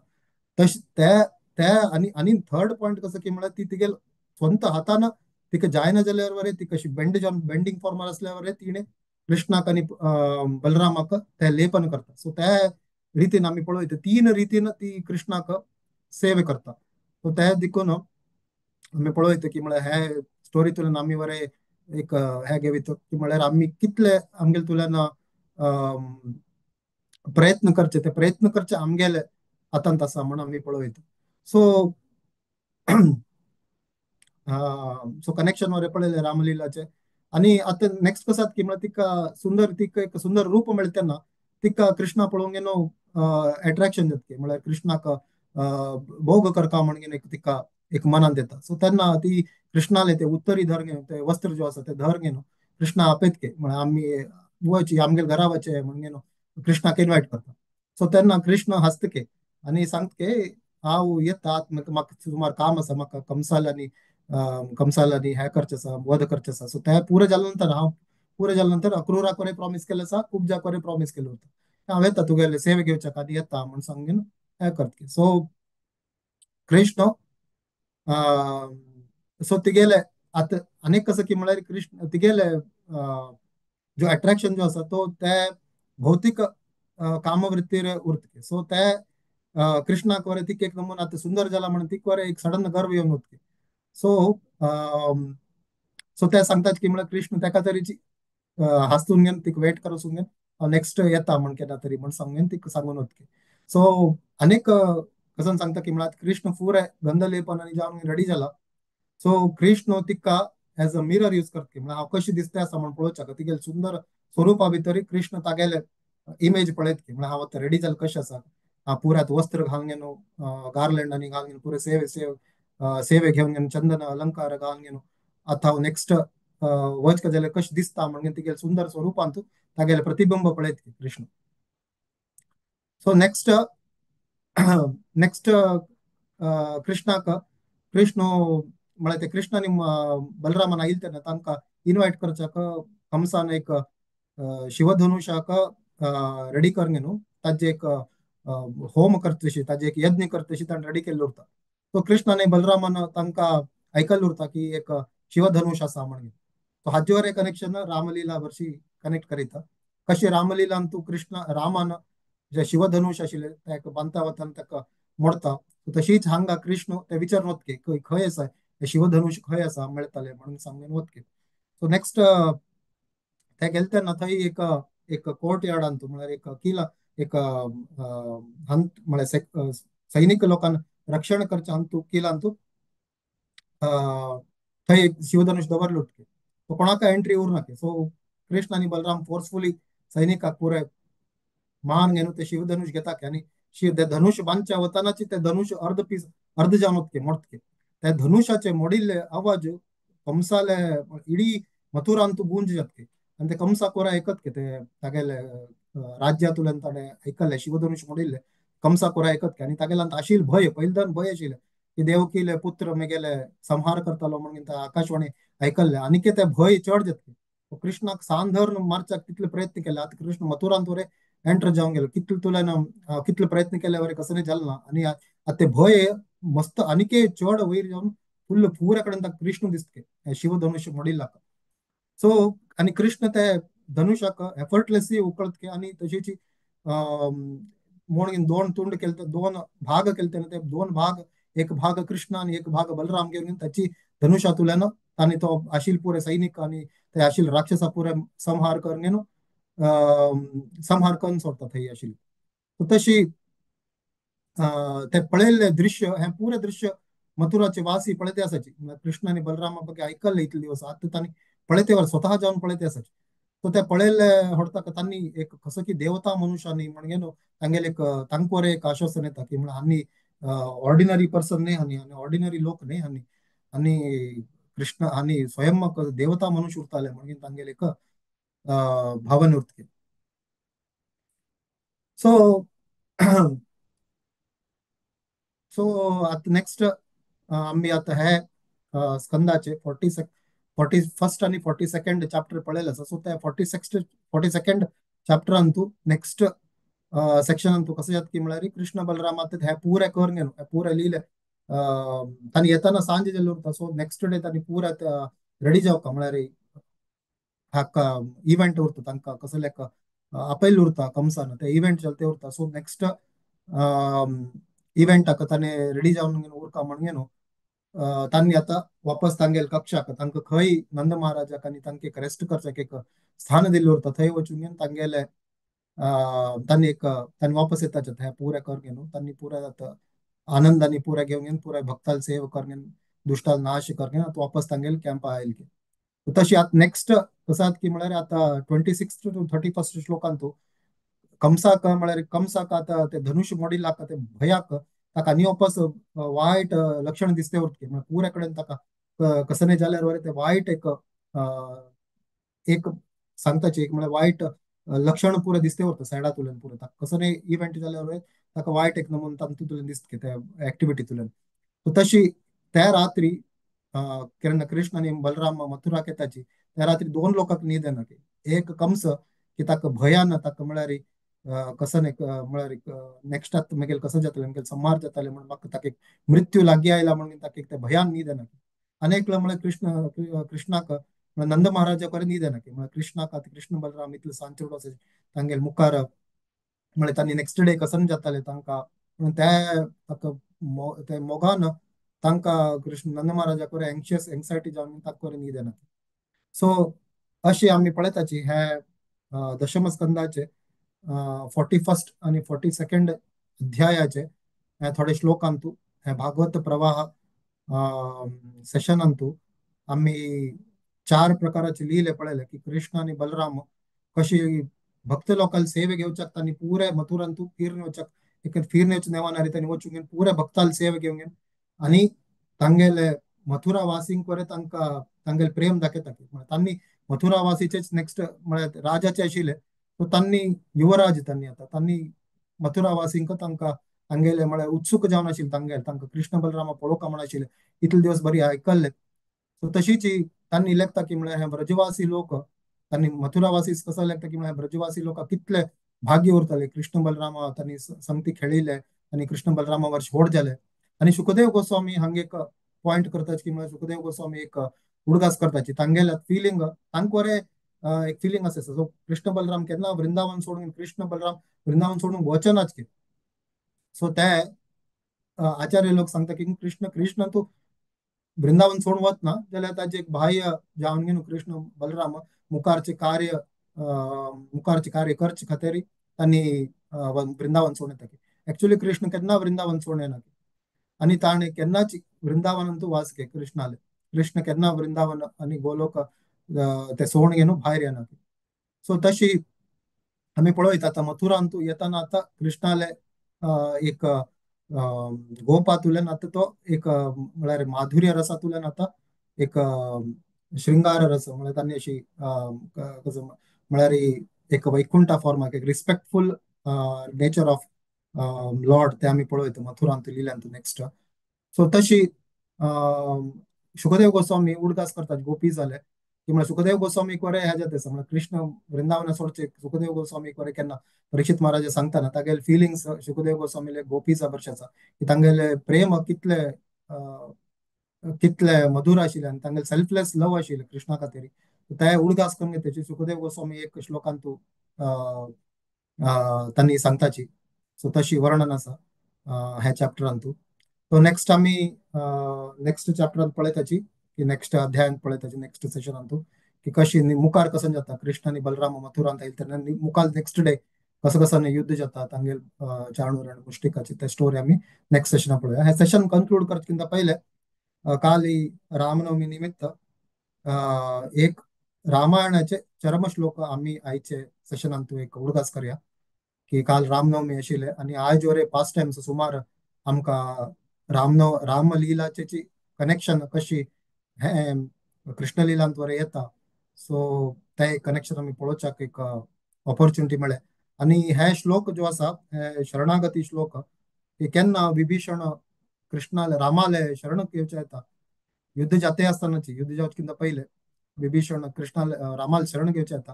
तशें ते ते आनी आनी थर्ड पॉयंट कसो की म्हळ्यार ती तिगेले स्वंत हातान तिका जायना जाल्यार बरें ती कशी बेंड जावन बेंडींग फॉर्मार आसल्यार बरें तिणें कृष्णाक आनी बलरामाक ते लेपन करता. सो त्या रितीन आमी पळयता तीन रितीन ती कृष्णाक सेवे करता. सो त्या देखून आमी पळयता की म्हळ्यार हे स्टोरींतल्यान आमी बरें एक हे घेवता की म्हळ्यार आमी कितले आमगेले तुल्यान प्रयत्न करचे ते प्रयत्न करचे आमगेले हातांत आसा म्हण आमी पळयता. सो सो कनेक्शन वरे पळयलें रामलीलाचे. आनी आतां नेक्स्ट कसो की म्हळ्यार तिका सुंदर तिका एक सुंदर रूप मेळटा तेन्ना तिका कृष्णा पळोवंक न्हू एट्रेक्शन जाता, म्हळ्यार कृष्णाक भोग करता म्हणून एक तिका एक मनांत येता. सो तेन्ना ती कृष्णाले ते उत्तरी धर घेवन ते वस्त्र जो आसा ते धर घेवन कृष्णा आपयतके म्हळ्यार आमी वच आमगेले घरा वचे म्हणून न्हू कृष्णाक इनवायट करता. सो तेन्ना कृष्ण हसतके आनी सांगतके हांव येता म्हाका सुमार काम आसा, म्हाका कंसाल आनी कंसाल आनी हें करचें आसा वध करचें आसा. सो तें पुरें जाल्या नंतर हांव पुरें जाल्या नंतर अक्रुराक वरे प्रॉमीस केलें आसा, कुब्जाक वरे प्रॉमीस केलें वता हांव येता तुगेले सेवे घेवच्याक आनी येता म्हूण सांगून हें करता. सो कृष्ण सो तिगेले आतां आनीक कसो की म्हळ्यार कृष्ण तिगेले जो एट्रेक्शन जो आसा तो ते भौतीक कामवृत्तीर उरतके. सो ते कृष्णाक वरे तिका एक नमुना आतां सुंदर जाला म्हणून तिका वरे एक सडन गर्व येवन वतके. सो सो ते सांगतात की म्हळ्यार कृष्ण तेका तरी हांसून घेवन तिका वेट करूं घेवन नेक्स्ट येता म्हण केन्ना तरी म्हण सांगून तिका सांगून वतके. सो आनीक कसन सांगता की म्हळ्यार कृष्ण फुरे गंधलेपन आनी जावन रेडी जाला. सो कृष्ण तिका एज अ मिरर यूज करता, म्हळ्यार हांव कशी दिसता आसा म्हण पळोवच्याक तिगेले सुंदर स्वरुपा भितर कृष्ण तागेले इमेज पळयत की म्हळ्यार हांव आतां रेडी जालें कशें आसा, हांव पुरात वस्त्र घालून घेवन गार्लँड आनी घालून घेवन पुरे सेवे सेव सेवे घेवन घेवन चंदन अलंकार घालून घेवन आतां हांव नेक्स्ट वच जाल्यार कशें दिसता म्हणून तिगेले सुंदर स्वरुपांत तागेले प्रतिबिंब पळयत कृष्ण. So next next कृष्णाक कृष्ण म्हळ्यार ते कृष्ण आनी बलरामान आयिल्ले तेन्ना तांकां इनवायट करच्याक कंसान एक शिवधनुशाक रेडी करून न्हू ताजे एक होम करतशी ताजे एक यज्ञ करतशी ताणें रेडी केल्लो उरता. सो कृष्ण आनी बलरामान तांकां आयकल्लें उरता की एक शिवधनुष आसा म्हणून. सो हाजेवर एक कनेक्शन रामलीला वर्शी कनेक्ट करीता. कशें रामलीलान तूं कृष्ण रामान जे शिवधनुष आशिल्लें तेका बांदता वतना ताका मोडता, तशीच हांगा कृष्ण ते विचार वतके खंय आसा शिवधनुष खंय आसा मेळटाले म्हणून सांगून वतके. सो नेक्स्ट ते गेले तेन्ना थंय एक एक कोर्ट यार्डान तूं म्हळ्यार एक किला एक हंत म्हळ्यार सैनिक लोकांक रक्षण करचें हंतू किलान तूं थंय एक शिवधनुष दवरलो उरतके. सो कोणाक एंट्री उरना. सो कृष्ण आनी बलराम फोर्सफुली सैनिकाक पुराय मान घेवन ते शिवधनुष घेता आनी ते धनुष बांदच्या वतानाची ते धनुष अर्द पीस अर्द जावन वतके मोडतके. त्या धनुषाचे मोडिल्ले आवाज कंसाले इडी मथुरांतू गुंज जातके आनी ते कंसाक वरा आयकतके ते तागेले राज्यांतल्यान ताणें आयकल्ले शिवधनुष मोडिल्ले कंसाक वरा आयकतके आनी तागेल्यान आशिल्ले भंय पहिल्ल्यान भंय आशिल्ले की देवकीले पुत्र मेगेले संहार करतालो म्हणून आकाशवाणी आयकल्ले आनीक ते भंय चड जातके. कृष्णाक सान धरून मारच्याक तितले प्रयत्न केले. आतां कृष्ण मथुरांत वरे एंटर जावन गेलो कितले तुल्यान कितले प्रयत्न केले वरे कसं जालें ना आनी आतां ते भंय मस्त आनीक चड वयर जावन फुल्ल पुऱ्या कडेन ताका कृष्ण दिसतके शिवधनुष मोडिल्ला. सो आनी कृष्ण ते धनुषाक एफर्टलेसली उकळतके आनी तशीच मोड दोन तुंड केले दोन भाग केले ते दोन भाग एक भाग कृष्ण आनी एक भाग बलराम घेवन ताची धनुषातुल्यान तांणी तो आशिल पुरे सैनिक आनी ते आशिल राक्षसा पुरे संहार करून न्हू संहार करून सोडटा थंय आशिल्ली. तशी ते पळयल्ले दृश्य हें पुरे दृश्य मथुराचे वासी पळयते आसाची. कृष्ण आनी बलरामा ಬಗ್ಗೆ आयकल्ले इतले दिवस आतां तांणी पळयते वर स्वतः जावन पळयते आसाची. सो ते पळयल्ले होडता तांणी एक कसो की देवता मनुष्यानी म्हणजे न्हू तांगेले एक तांकां एक आश्वासन येता की म्हळ्यार आनी ऑर्डिनरी पर्सन न्ही आनी आनी ऑर्डिनरी लोक न्ही आनी आनी कृष्ण आनी स्वयं देवता मनुष्य उरताले म्हणून तांगेले एक भावना उरतके. सो सो आतां नेक्स्ट आमी आतां हे स्कंदाचे 41st आनी 42nd chapter पळयलें आसा. सो ते 42nd चॅप्टरान तूं नेक्स्ट सेक्शनान तूं कसं जाता की म्हळ्यार कृष्ण बलराम आतां हे पुरे करून घेवन हे पुरे लिहिले तांणी येताना सांजे जाल्ले उरता. सो नेक्स्ट डे तांणी पुरे रेडी जावका म्हळ्यार हाका इव्हेंट उरता तांकां कसले आपयल्ले उरता कंसान ते इव्हेंट चलते उरता. सो नेक्स्ट इव्हेंटाक ताणें रेडी जावन उरका म्हणून न्हू तांणी आतां वापस तांगेल कक्षाक तांकां खंय नंद महाराजाक आनी तांकां एक रेस्ट करच्याक एक स्थान दिल्लें उरता थंय वचून तांगेले तांणी एक तांणी वापस येताचे थंय पुरे करून न्हू तांणी पुरे आतां आनंदानी पुरे घेवन घेवन पुराय भक्ताल सेव करून दुश्टाल नाश करून आतां वापस तांगेल कॅम्पा आयल की. तशी आतां नेक्स्ट कसं जाता की म्हळ्यार आतां 26 to 31 श्लोकांतू कंसाक म्हळ्यार कंसाक आतां ते धनुष मोडिल्लाक ते भयाक ताका आनी वापस वायट लक्षण दिसते उरतके म्हळ्यार पुऱ्या कडेन ताका कसने जाल्यार वरे ते वायट एक एक सांगताचे एक म्हळ्यार वायट लक्षण पुरे दिसते उरता सायडांतल्यान पुरे ताका कसने इव्हेंट जाल्यार वरे ताका वायट एक नमून तातूंतल्यान दिसता त्या एक्टिविटींतल्यान. तशी त्या रात्री केन्ना कृष्ण आनी बलराम मथुराक येताची त्या रात्री दोन लोकांक न्हीद येना. एक कंस की ताका भयान ताका म्हळ्यार कसं म्हळ्यार नेक्स्ट आतां मागीर कसं जातलें मागीर संहार जाताले म्हणून म्हाका ताका एक मृत्यू लागीं आयला म्हणून ताका एक भयान न्हीद येना. आनी एकलो म्हळ्यार कृष्ण कृष्णाक नंद महाराजा कडेन न्हीद येना. म्हळ्यार कृष्णाक आतां कृष्ण बलराम इतले सांज चेडो आसा तांगेले मुखार म्हळ्यार तांणी नेक्स्ट डे कसं जाताले तांकां म्हणून ते ताका ते मोगान तांकां कृष्ण नंद महाराजा कडेन एंक्शियस एंग्जायटी जावन ताका न्हीद येना. सो अशी आमी पळयताची हे दशम स्कंदाचे 41st आनी 42nd अध्यायाचे हे थोडे श्लोकांतू हे भागवत प्रवाह सेशनांतू आमी चार प्रकाराचे लिहिले पळयले की कृष्ण आनी बलराम कशी भक्त लोकांक सेवे घेवच्याक तांणी पुरे मथुरांतू फिरून वचक एक फिरून वचून नेवानारी तांणी वचून पुरे भक्ताल सेवे घेवन आनी तांगेले मथुरा वासींक वरे तांकां तांगेले प्रेम दाखयता. तांणी मथुरा वासीचेच नेक्स्ट म्हळ्यार राजाचे आशिल्ले सो तांणी युवराज तांणी आतां तांणी मथुरा वासींक तांकां तांगेले म्हळ्यार उत्सूक जावन आशिल्ले तांगेले तांकां कृष्ण बलरामा पळोवंक म्हण आशिल्ले इतले दिवस बरी आयकल्ले. सो तशीच तांणी लेखता की म्हळ्यार हे ब्रजवासी लोक, तांणी मथुरावासी कसो लेखता की म्हळ्यार ब्रजवासी लोक कितले भाग्य उरताले, कृष्ण बलरामा तांणी संगती खेळिल्ले आनी कृष्ण बलरामा वर्ष व्हड जाले. आनी शुकदेव गोस्वामी हांगे एक पॉयंट करता की म्हळ्यार शुकदेव गोस्वामी एक उडगास करताची तांगेल्या फिलिंग तांकां बरें एक फिलिंग आसा. सो कृष्ण बलराम केन्ना वृंदावन सोडून, कृष्ण बलराम वृंदावन सोडून वचनाच की. सो ते आचार्य लोक सांगता की कृष्ण कृष्ण तूं वृंदावन सोडून वतना जाल्यार ताजे एक बाह्य जावन घेवन कृष्ण बलराम मुखारचे कार्य मुखारचे कार्य करचे खातीर तांणी वृंदावन सोडून येता. एक्चुअली कृष्ण केन्ना वृंदावन सोडून येना आनी ताणें केन्नाच वृंदावनांतू वास घे कृष्णाले, कृष्ण केन्ना वृंदावन आनी गोलोक ते सोडून घेवन भायर येना. सो तशी आमी पळयता आतां मथुरांतू येताना आतां कृष्णाले एक गोपातुल्यान आतां तो एक म्हळ्यार माधुर्य रसातुल्यान आतां एक शृंगार रस म्हळ्यार तांणी अशी कसो म्हळ्यार एक वैकुंठा फॉर्माक एक रिस्पेक्टफूल नेचर ऑफ लॉर्ड ते आमी पळयता मथुरांत लिल्यांत नेक्स्ट. सो तशी शुकदेव गोस्वामी उडगास करतात गोपी जाले की म्हळ्यार शुकदेव गोस्वामी बरें ह्या जाता आसा म्हळ्यार कृष्ण वृंदावना सोडचे शुकदेव गोस्वामी बरें केन्ना परीक्षित महाराज सांगतना तागेले फिलिंग्स शुकदेव गोस्वामीले गोपीचा भरशे आसा की तांगेले प्रेम कितले कितले मधुर आशिल्ले आनी तांगेले सेल्फलेस लव आशिल्ले कृष्णा खातीर. ते उडगास करून घेताची शुकदेव गोस्वामी एक श्लोकांतू तांणी सांगताची. सो तशी वर्णन आसा ह्या चॅप्टरांतू. सो नेक्स्ट आमी नेक्स्ट चॅप्टरांत पळयताची की नेक्स्ट अध्यायांत पळयताची नेक्स्ट सेशनांतू की कशी मुखार कसं जाता कृष्ण आनी बलराम मथुरांत आयले तेन्ना मुखार नेक्स्ट डे कसं कसं युद्ध जाता तांगेल चाणूर आनी मुष्टिकाची ते स्टोरी आमी नेक्स्ट सेशनात पळोवया. हे सेशन कंक्लूड करचे पयले काल रामनवमी निमित्त एक रामायणाचे चरम श्लोक आमी आयचे सेशनांतू एक उडगास करया की काल रामनवमी आशिल्ले आनी आयज वरे पास्ट टायम्स सुमार आमकां रामलीलाचे कनेक्शन कशी हे कृष्णलीलांत वरे येता. सो ते कनेक्शन आमी पळोवच्याक एक ऑपॉर्च्युनिटी मेळ्ळें. आनी हे श्लोक जो आसा हे शरणागती श्लोक की केन्ना विभीषण कृष्णाले रामाले शरण घेवचे येता युद्ध जाते आसतनाची युद्ध जावचे पयले विभीषण कृष्णाले रामाले शरण घेवचे येता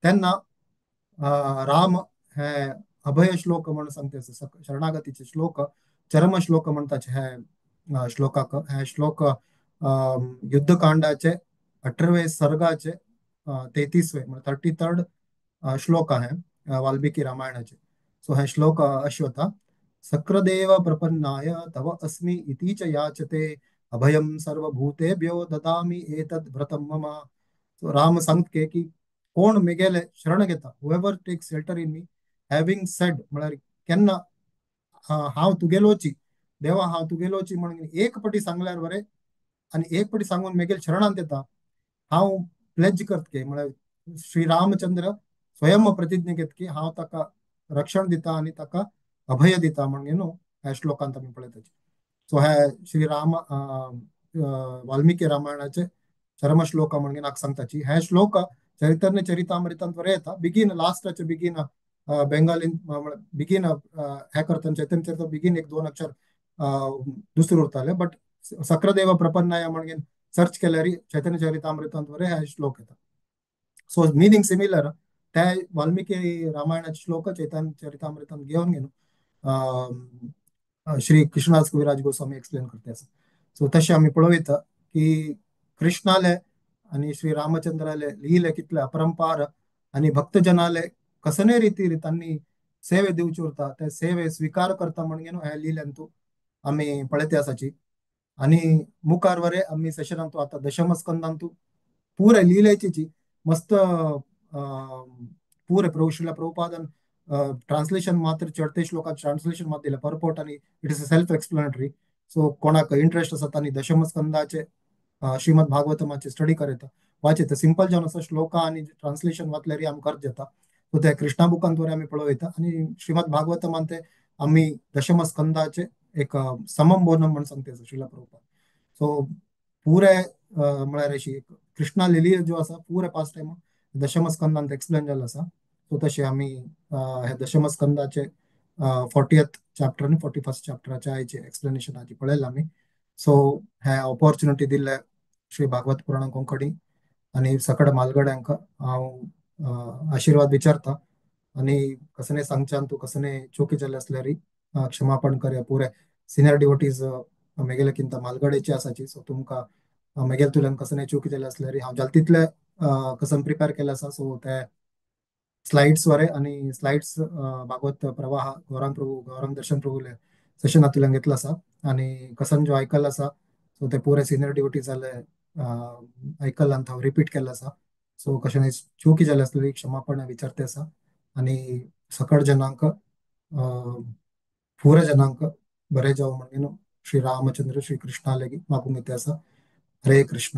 तेन्ना राम हे अभय श्लोक म्हणून सांगते शरणागतीचे श्लोक चरम श्लोक म्हणटाचे हे श्लोकाक. हे श्लोक युद्धकांडाचे 18वे सर्गाचे 33वे म्हणजे 33rd श्लोक आहे वाल्मिकी रामायणाचे. सो हे श्लोक अशें वता, सक्रदेव प्रपन्नाय तव अस्मि इति च याचते अभयं सर्वभूतेभ्यो ददामि एतद् व्रतं मम. सो राम सांगते की कोण मेगेले शरण घेता, whoever takes shelter in me having said म्हळ्यार केन्ना हांव तुगेलोची देवा हांव तुगेलोची म्हणून एक पटी सांगल्यार बरें आनी एक पटी सांगून मेगेल शरणांत येता हांव प्लेज करतके म्हळ्यार श्री रामचंद्र स्वयं प्रतिज्ञा घेत की हांव ताका रक्षण दिता आनी ताका अभय दिता म्हणून न्हू ह्या श्लोकांत आमी पळयताची. सो हे श्री राम वाल्मिकी रामायणाचे चरम श्लोक म्हणून नाक सांगताची. हे श्लोक चैतन्य चरितामृतांत बरें येता बिगीन लास्टाचे बिगीन बेंगालीन बिगीन हे करतना चैतन्य चरित्र बिगीन एक दोन अक्षर दुसरे उरताले बट सक्रदेव प्रपन्नाय म्हणून सर्च केल्यार चैतन्य चरितामृतांत बरें हे श्लोक येता. सो मिनिंग सिमिलर ते वाल्मिकी रामायणाचे श्लोक चैतन्य चरितामृतांत घेवन घेवन श्री कृष्णदास कविराज गोस्वामी एक्सप्लेन करते आसा. सो तशें आमी पळोवयता की कृष्णाले आनी श्री रामचंद्राले लिहिले कितले अपरंपार आनी भक्तजनाले कसने रितीर तांणी सेवे दिवची उरता ते सेवे स्विकार करता म्हणून ह्या लिहिल्यांतू आमी पळयते आसाची. आनी मुखार वरे आमी सेशनांतू आतां दशम स्कंदांतू पुरे लिहिल्याची मस्त पुरे प्रभु श्रीला प्रभुपादन ट्रान्सलेशन मात्र चडते श्लोकात ट्रान्सलेशन मात दिलें परपोर्ट आनी it is a self explanatory. So कोणाक इंट्रस्ट आसा तांणी दशम स्कंदाचे श्रीमद भागवतमाचे स्टडी करता वाचयता सिंपल जावन आसा श्लोका आनी ट्रान्सलेशन वाचल्यार आमकां अर्थ जाता. सो ते कृष्णा बुकांत वरे आमी पळोवयता आनी श्रीमद भागवतमान ते आमी दशम स्कंदाचे एक समम बोनम म्हण सांगता श्रीला प्रभुपाद. सो पुरे म्हळ्यार अशी कृष्णा लिली जो आसा पुरे पास्ट टायम दशम स्कंदांत एक्सप्लेन जाल्लो आसा. सो तशें आमी हे दशम स्कंदाचे 40th chapter आनी 41st चॅप्टराचे आयचे एक्सप्लेनेशन आजी पळयलां आमी. सो हे ऑपॉर्च्युनिटी दिल्ले श्री भागवत पुराण कोंकणी आनी सकड मालगड्यांक हांव आशिर्वाद विचारता आनी कसने सांगच्यान तूं कसने चोकी जाल्ले आसल्यार क्षमापण करया. पुरे सिनियर डिवोटीज मेगेले किंत मालगडेचे आसाची, सो तुमकां मेगेल तुल्यान कसने चुकी जाल्ले आसल्यार हांव जाल तितले कसम प्रिपेर केले आसा. सो ते स्लाइड्स वरे आनी स्लाइड्स भागवत प्रवाह गौरांग प्रभू गौरांग दर्शन प्रभूले सेशनांतल्यान घेतला आसा आनी कसन जो आयकल आसा सो ते पुरे सिनियर डिवोटी जाले आयकल आनी हांव रिपीट केल्लो आसा. सो कशें चुकी जाले आसली क्षमापण विचारते आसा आनी सकळ जनांक पुरे जनांक बरे जावं म्हणून श्री रामचंद्र श्री कृष्णा लेगी मागूंक येते आसा. हरे कृष्ण.